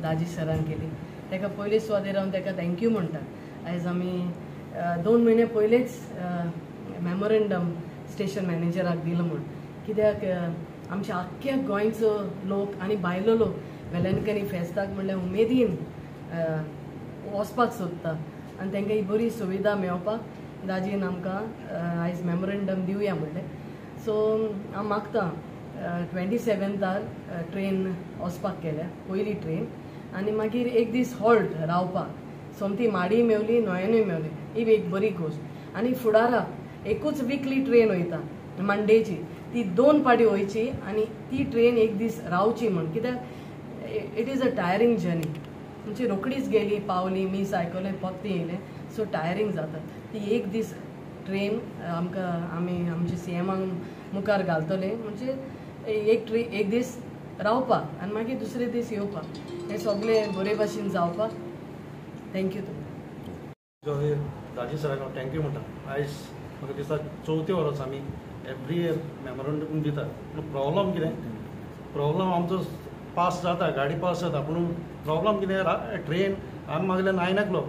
दाजी सरान केली. ताका पयले सुवातेर हांव ताका thank you म्हणटा. आयज आमी 2 म्हयने पयलेच मेमोरेंडम स्टेशन मॅनेजराक दिलो म्हूण, कित्याक आमच्या आख्ख्या गोंयचो लोक आनी भायलो लोक वेलंकनी फेस्ताक म्हणल्यार उमेदीन वचपाक सोदता आनी तांकां ही बरी सुविधा मेळपाक दाजीन आमकां आयज मेमोरेंडम दिवया म्हणलें. सो हांव मागता 27 ट्रेन वचपाक केल्या पयली ट्रेन आनी मागीर एक दीस हॉल्ट रावपाक, सोमती माडी मेवली नोयनूय मेवली, ही एक बरी गोश्ट. आनी फुडाराक एकूच विकली ट्रेन वयता मंडेची, ती 2 पाटी वयची आनी ती ट्रेन एक दीस रावची म्हूण, कित्याक it is a tiring journey. म्हणजे रोकडीच गेली पावली मीस आयकलें परतें येयलें, सो टायरींग जाता. ती एक दीस ट्रेन आमकां आमी आमच्या सीएमाक मुखार घालतले, म्हणजे एक ट्रेन एक दीस रावपाक आनी मागीर दुसरे दीस येवपाक, हें सगळें बरे भाशेन जावपाक. Thank you तुमकां. दाजी सराक हांव thank you म्हणटा. आयज म्हाका दिसता 4थें वर्स आमी एवरी इयर मेमोरंडम दितात, पूण प्रॉब्लम कितें, प्रॉब्लम आमचो पास जाता, गाडी पास जाता, पूण प्रॉब्लम कितें, ट्रेन आमी मागले 9 o'clock,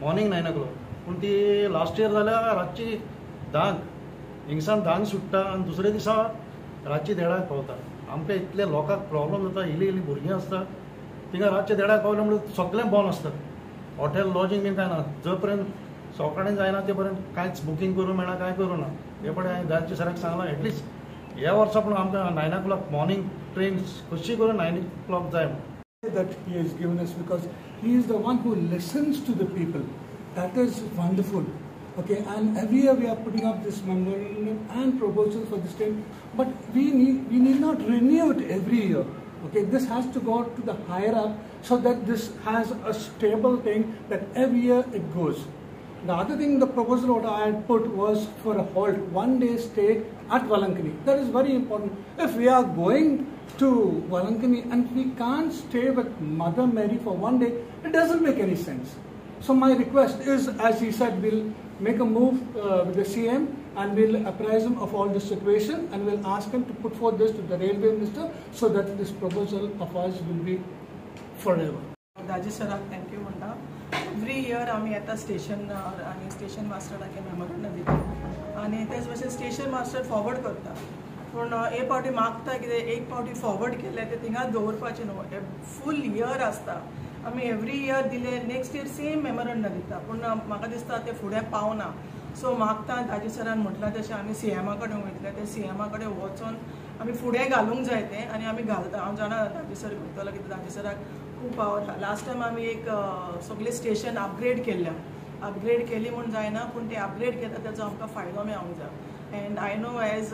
morning 9 o'clock, पूण ती लास्ट इयर जाल्यार रातची 10, हिंगसान 10 सुट्टा आनी दुसरे दिसा रातची 1:30 पावता. आमकां इतले लोकांक प्रॉब्लम जाता, इल्ली इल्ली भुरगीं आसता थिंगा रातचे 1:30 पावले म्हणल्यार सगळें बंद आसता, हॉटेल लॉजींग बीन कांय ना. जो पर्यंत सकाळीं जायना ते पर्यंत कांयच बुकींग करूंक मेळना, कांय करूं ना. हे पळय हांवें दाजी सराक सांगलां एटलिस्ट ह्या वर्सा पूण आमकां 9 o'clock morning train कशी करून 9 o'clock जाय म्हूण. That he has given us, because he is the one who listens to the people. That is wonderful. Okay, and every year we are putting up this memorandum and proposal for this train, but we need not renew it every year. Okay, this has to go to the higher up so that this has a stable thing that every year it goes. The other thing, the proposal what I had put was for a halt, 1 day stay at Velankani. That is very important. If we are going to Velankani and we can't stay with Mother Mary for 1 day, it doesn't make any sense. So my request is, as he said, we'll make a move with the CM and we'll apprise him of all this situation and we'll ask him to put forth this to the railway minister so that this proposal of ours will be forever. Daji सराक thank you म्हणटा. Every year आमी येता station आनी station मास्टराक memorandum दिता आनी तेच भशेन station master forward करता, पूण एक फावटी मागता कितें, एक फावटी फॉरवर्ड केलें तें थिंगाच दवरपाचें न्हू, फूल इयर आसता. आमी एवरी इयर दिले, नेक्स्ट इयर सेम मेमोरंडम दिता, पूण म्हाका दिसता तें फुडें पावना. सो मागता दाजी सरान म्हटलां तशें आमी सीएमा कडेन वयतले, ते सीएमा कडेन वचोन आमी फुडें घालूंक जाय तें आनी आमी घालता. हांव जाणा दाजी सर करतलो, कित्याक दाजी सराक खूब पावर. लास्ट टायम आमी एक सगळें स्टेशन अपग्रेड केल्लें, अपग्रेड केली म्हूण जायना, पूण ते अपग्रेड केता तेजो आमकां फायदो मेळोंक जाय. And I know as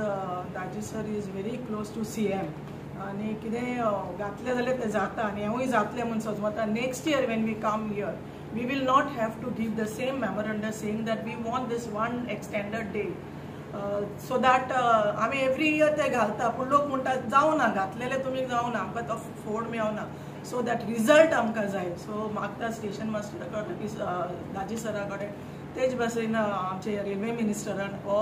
Daji sir is very close to CM आनी कितें घातलें जाल्यार तें जाता आनी हेंवूय जातलें म्हूण सजमता. Next year when we come here we will not have to give the same memorandum saying that we want this one extended day, so that आमी एवरी इयर ते घालता, पूण लोक म्हणटा जावना, घातलेलें तुमी जावना, आमकां तो फोड मेळना, सो that result आमकां जाय. सो मागता स्टेशन मास्टरा कडेन, दाजी सरा कडेन, तेच भाशेन आमचे रेल्वे मिनिस्टरान हो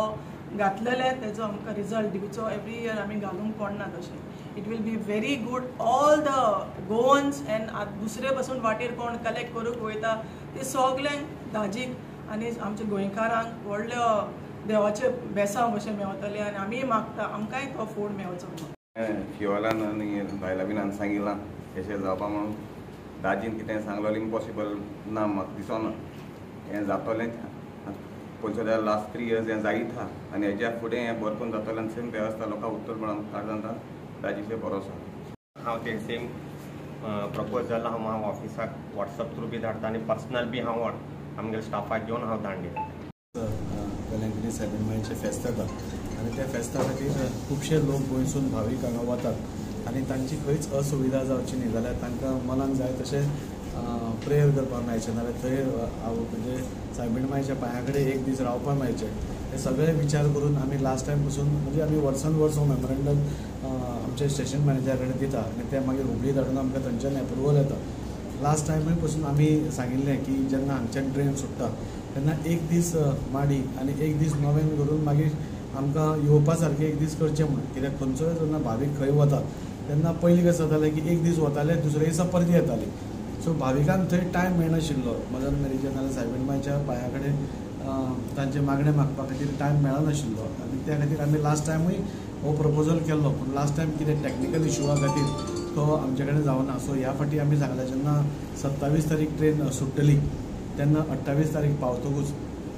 घातलेले तेजो आमकां रिजल्ट दिवचो. एवरी इयर आमी घालूंक पडना तशें. It will be very good all the Goans and दुसरे पासून वाटेर कोण कलेक्ट करूंक वयता ते सगल्यांक दाजीक आनी आमच्या गोंयकारांक व्हडल्या देवाचे बेसांव कशें मेवतलें आनी आमीय मागता आमकांय तो फोड मेवचो म्हणून. फियोलान आनी बायलां बीन सांगिलां अशें जावपा म्हणून दाजीन कितें सांगलो इम्पॉसिबल ना, म्हाका दिसना हें जातलें. पळोवचो लास्ट 3 इयर्स हें जायत आहा आनी हेज्या फुडें हें बरें करून जातलें आनी सेम वेवस्था लोकांक उत्तर काडटा दाजीचेर भरोसो. हांव ते सेम प्रपोजल हांव ऑफिसाक वॉट्सएप थ्रू बी धाडटा आनी पर्सनल बी हांव आमगेल्या स्टाफाक घेवन हांव धाडून दिता. वेलंकनी सायबीण मायचें फेस्त जाता आनी त्या फेस्ता खातीर खुबशे लोक गोंयसून भावीक हांगा वतात आनी तांची खंयच असुविधा जावची न्ही जाल्यार तांकां मनाक जाय तशें प्रेयर करपाक मेळचें, नाल्यार थंय म्हणजे सायबीण मायच्या पांया कडेन एक दीस रावपाक मेळचें. हे सगळे विचार करून आमी लास्ट टायम पसून म्हणजे आमी वर्सान वर्स हो मेमोरेंडम आमच्या स्टेशन मॅनेजरा कडेन दिता आनी ते मागीर हुबळी धाडून आमकां थंयच्यान एप्रुवल येता. लास्ट टायमूय पसून आमी सांगिल्लें की जेन्ना हांगच्यान ट्रेन सुट्टा तेन्ना एक दीस माडी आनी एक दीस नोवेन करून मागीर आमकां येवपा सारकें एक दीस करचें म्हूण, कित्याक खंयचोय जेन्ना भावीक खंय वता तेन्ना पयलीं कशें जातालें की एक दीस वताले, दुसरे दिसा परती येताली. सो भाविकांक थंय टायम मेळनाशिल्लो मदर मेरीच्या नाल्यार सायबीण मायच्या पांया कडेन तांचे मागणें मागपा खातीर टायम मेळनाशिल्लो. आनी त्या खातीर आमी लास्ट टायमूय हो प्रपोजल केल्लो, पूण लास्ट टायम कितें टॅक्निकल इशुआ खातीर तो आमचे कडेन जावना. सो ह्या फावटी आमी सांगलें जेन्ना 27 तारीख ट्रेन सुट्टली तेन्ना 28 तारीख पावतकूच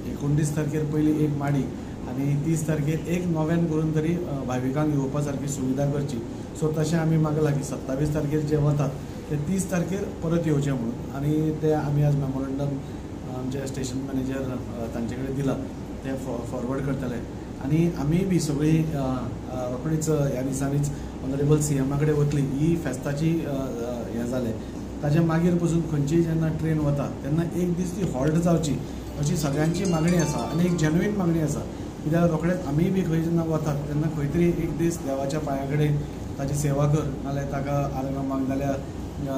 19 तारखेर पयली एक माडी आनी 30 तारखेर एक नोव्यान करून तरी भाविकांक येवपा सारकी सुविधा करची. सो तशें आमी मागलां की 27 तारखेर जे वतात ते 30 तारखेर परत येवचे म्हणून. आनी ते आमी आज मेमोरंडम आमचे स्टेशन मॅनेजर तांचे कडेन दिलां, ते फॉरवर्ड करतले. आनी आमी बी सगळीं रोखडीच ह्या दिसांनीच ऑनरेबल सीएमा कडेन वतली. ही फेस्ताची हें जालें ताच्या मागीर पसून खंयचीय जेन्ना ट्रेन वता तेन्ना एक दीस ती हॉल्ट जावची अशी सगळ्यांची मागणी आसा आनी एक जेन्युइन मागणी आसा. कित्याक रोखडेच आमी बी खंय जेन्ना वतात तेन्ना खंय तरी एक दीस देवाच्या पांया कडेन ताची सेवा कर, नाल्यार ताका आर्गां माग, नाल्यार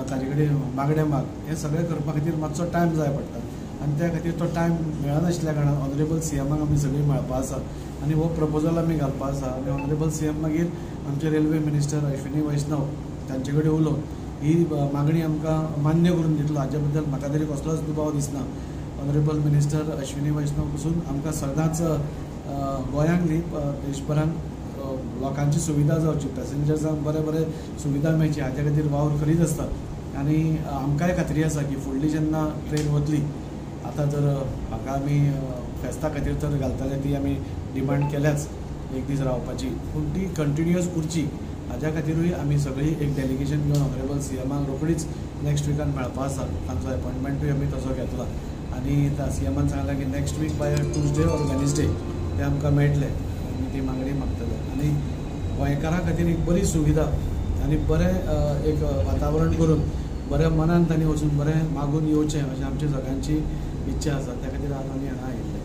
ताजे कडेन मागणें माग, हें सगळें करपा खातीर मातसो टायम जाय पडटा. आनी त्या खातीर तो टायम मेळनाशिल्ल्या कारणान ऑनरेबल सीएमाक आमी सगळीं मेळपा आसा आनी हो प्रपोजल आमी घालपा आसा. आनी ऑनरेबल सीएम मागीर आमचे रेल्वे मिनिस्टर अश्विनी वैष्णव तांचे कडेन उलोवन ही मागणी आमकां मान्य करून दितलो हाचे बद्दल म्हाका तरी कसलोच दुबाव दिसना. ऑनरेबल मिनिस्टर अश्विनी वैष्णव पसून आमकां सदांच गोंयांक न्ही देशभरान लोकांची सुविधा जावची, पॅसेंजर्सांक बरें बरें सुविधा मेळची हाच्या खातीर वावर करीत आसता. आनी आमकांय खात्री आसा की फुडली जेन्ना ट्रेन वतली, आतां जर म्हाका आमी फेस्ता खातीर तर घालतले ती आमी डिमांड केल्याच एक दीस रावपाची, पूण ती कंटिन्युअस उरची हाज्या खातीरूय आमी सगळीं एक डेलिगेशन घेवन ऑनरेबल सीएमाक रोखडीच नेक्स्ट विकान मेळपा आसा. तांचो एपॉयंटमेंटूय आमी तसो घेतला आनी सीएमान सांगलां की next week by Tuesday or Wednesday ते आमकां मेळटले, आमी ती मागणी मागतले. आनी गोंयकारां खातीर एक बरी सुविधा आनी बरें एक वातावरण करून बऱ्या मनान तांणी वचून बरें मागून येवचें अशें आमची सगळ्यांची इच्छा आसा. त्या खातीर आज आमी हांगा आयिल्ले.